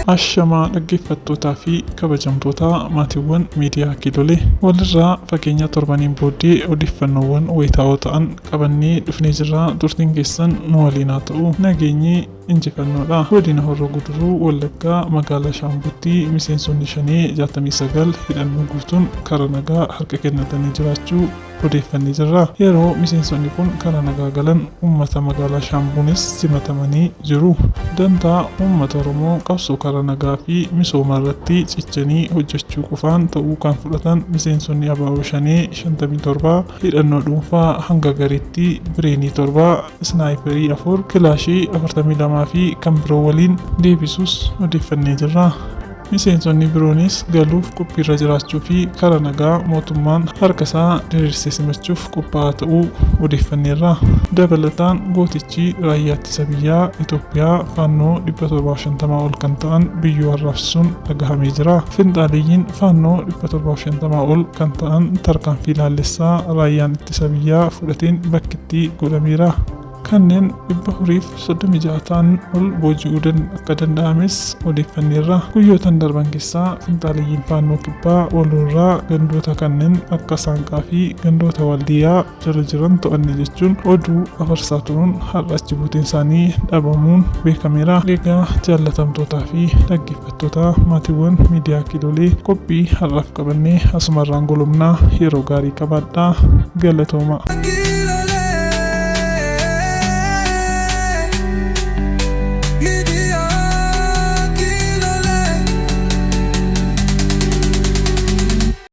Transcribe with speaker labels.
Speaker 1: Ashamaa dhaggeeffattootaa fi kabajamtoota maatiiwwan miidiyaa Kiilolee, walirraa fageenya torbaniin booddee odeeffannoowwan wayitaawoo ta'an qabannee dhufnee jirra. Turtiin keessan nu waliin haa ta'u. Nageenyi injifannoodha. Godina Horroo Guduruu Wallaggaa magaalaa Shaambuutti miseensonni Shanee 69 hidhannoo guutuun karaa nagaa harka kennatanii jiraachuu odeeffannee jirra. Yeroo miseensonni kun karaa nagaa galan uummata magaalaa Shaambuunis simatamanii jiru. Dantaa uummata Oromoo qabsoo karaa nagaa fi misooma irratti cichanii hojjechuu qofaan ta'uu kan fudhatan miseensonni ABO Shanee 57 hidhannoo dhuunfaa hanga gareetti bireenii 7, isnaayiperii 4, kilaashii 42 fi kan biroo waliin deebisuus odeeffannee jirra. Miseensonni biroonis galuuf qophiirra jiraachuu fi karaa nagaa mootummaan harka isaa diriirsee simachuuf qophaa'aa ta'uu odeeffanneerra. Dabalataan gootichi raayyaa ittisa biyyaa Itoophiyaa Faannoo 750 ol kan ta'an biyyoo arraabsisuun dhagahamee jira. Finxaaleyyiin Faannoo 750 ol kan ta'an tarkaanfii laallessaa raayyaan ittisa biyyaa fudhateen bakkitti godhameera. Kanneen 436 ta'an ol booji'uu akka danda'ames odeeffanneerra. Guyyootan darban keessaa finxaaleyyiin Faannoo Kibbaa Walloorraa gandoota kanneen akka Saanqaa fi gandoota Waaldiyaa jala jiran to'anne jechuun oduu afarsaa turuun har'a achi buuteen isaanii dhabamuun beekameera. Egaa jaallatamtootaa fi dhaggeeffattoota maatiiwwan miidiyaa Kiilolee, qophii har'aaf qabannee asumarraan golobnaa. Yeroo gaarii qabaadhaa. Galatooma.